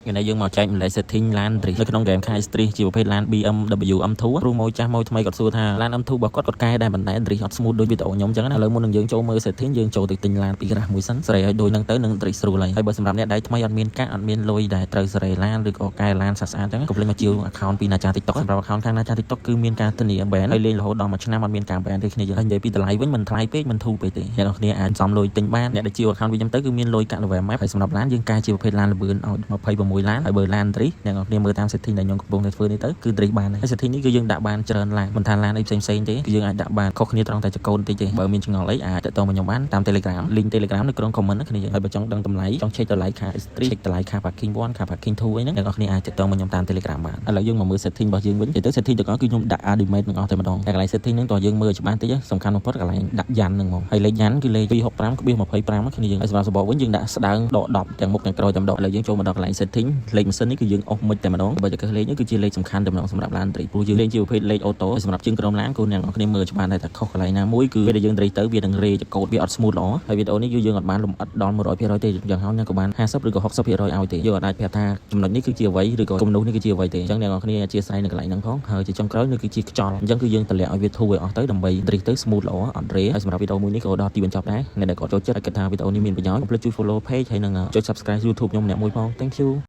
ថ្ងៃនេះយើងមកចែករំលែក setting ឡាន drift នៅក្នុង game Car Street ជាប្រភេទឡាន BMW M2 ព្រោះម៉ួយចាស់ម៉ួយថ្មីគាត់សួរថាឡាន M2 របស់គាត់គាត់កែដែរប៉ុន្តែ drift អត់ smooth ដូចវីដេអូខ្ញុំអញ្ចឹងណាឥឡូវមុននឹងយើងចូលមើល setting យើងចូលទៅទិញឡានពីក្រាស់មួយសិនសេរីឲ្យដូចនឹងទៅនឹង drift ស្រួលហើយហើយបើសម្រាប់អ្នកដៃថ្មីអត់មានកាក់អត់មានលុយដែលត្រូវសេរីឡានឬក៏កែឡានស្អាតស្អាតអញ្ចឹងកុំភ្លេចមកជាវ account ពីណាចា TikTok សម្រាប់ account ខាងណាចា TikTok គឺមានការធានា ban ហើយលេងរហូតដល់មួយឆ្នាំអត់មានការ ban ទេគ្នាយើងហើយនិយាយពីតម្លៃវិញមិនថ្លៃពេកមិនធូរពេកទេអ្នកនរគ្នាអាចសំលុយទិញបានអ្នកដែលជាវ account វិញខ្ញុំទៅគឺមានលុយកាក់ level map ហើយសម្រាប់ឡានយើងកែជាប្រភេទឡានល្បឿនឲ្យ26ឡានហើយបើឡាន drift អ្នកនរគ្នាមើលតាម setting ដែលខ្ញុំកំពុងតែធ្វើនេះទៅគឺ drift បានហើយ setting នេះគឺយើងដាក់បានច្រើនឡានមិនថាឡានអីផ្សេងផ្សេងទេគឺយើងអាចដាក់បានខុសគ្នាត្រង់តែចកូនតិចទេបើមានចម្ងល់អីអាចទាក់ទងមកខ្ញុំបានតាម Telegram link Telegram នៅក្នុង comment ណាគ្នាយើងហើយបើចង់ដឹងតម្លៃចង់ check តម្លៃ car street check តម្លៃ car parking 1 car parking 2អីហ្នឹងអ្នកនរគ្នាអាចទាក់ទងមកខ្ញុំតាម Telegram បានឥឡូវយើងមកមើល setting របស់យើងវិញនិយាយទៅ setting ទាំងអស់គឺខ្ញុំដាក់ ultimate ទាំងអស់តែម្ដងតែកន្លែង setting ហ្នឹងតើយើងមើលច្បាស់តិចសំខាន់បំផុតកន្លែងដាក់យ៉ាន់ហ្នឹងហ្មងហើយលេខយ៉ាន់គឺលេខ265.25គ្នាយើងហើយសម្រាប់សបកវិញយើងដាក់ស្ដើងដក10ទាំងមុខទាំងក្រោយតែម្ដងឥឡូវយើងចូលមកដល់កន្លែង setting លេខម៉ាស៊ីននេះគឺយើងអុសមិចតែម្ដងបើចកេះលេខនេះគឺជាលេខសំខាន់តែម្ដងសម្រាប់ឡានត្រីព្រោះយើងលេងជាប្រភេទលេខ auto ហើយសម្រាប់ជើងក្រោមឡានគូអ្នកនរគ្នាមើលច្បាស់ដែរថាខុសកន្លែងណាមួយគឺពេលដែលយើងត្រីទៅវានឹងរេចកោតវាអត់ smooth ល្អហើយវីដេអូនេះគឺយើងអត់បានលម្អិតដល់100%ទេយ៉ាងហោចណាស់ក៏បាន50ឬក៏60%ឲ្យទេយើងអត់អាចប្រាប់ថាចំណុចនេះគឺជាអ្វីឬក៏គំនូសនេះគឺជាអ្វីទេអញ្ចឹងអ្នកនរគ្នាអធិស្ឋាននៅកន្លែងហ្នឹងផងហើយជាចុងក្រោយនេះគឺជាខ្យល់អញ្ចឹងគឺយើងតម្លាក់ឲ្យវាធូរឲ្យអស់ទៅដើម្បីត្រីទៅ smooth ល្អអត់រេហើយសម្រាប់វីដេអូមួយនេះក៏ដល់ទីបញ្ចប់ដែរអ្នកដែលគាត់ចូលចិត្តហើយគិតថាវីដេអូនេះមានប្រយោជន៍កុំភ្លេចជួយ follow page ហើយនិងចុច subscribe YouTube ខ្ញុំម្នាក់មួយផង Thank you.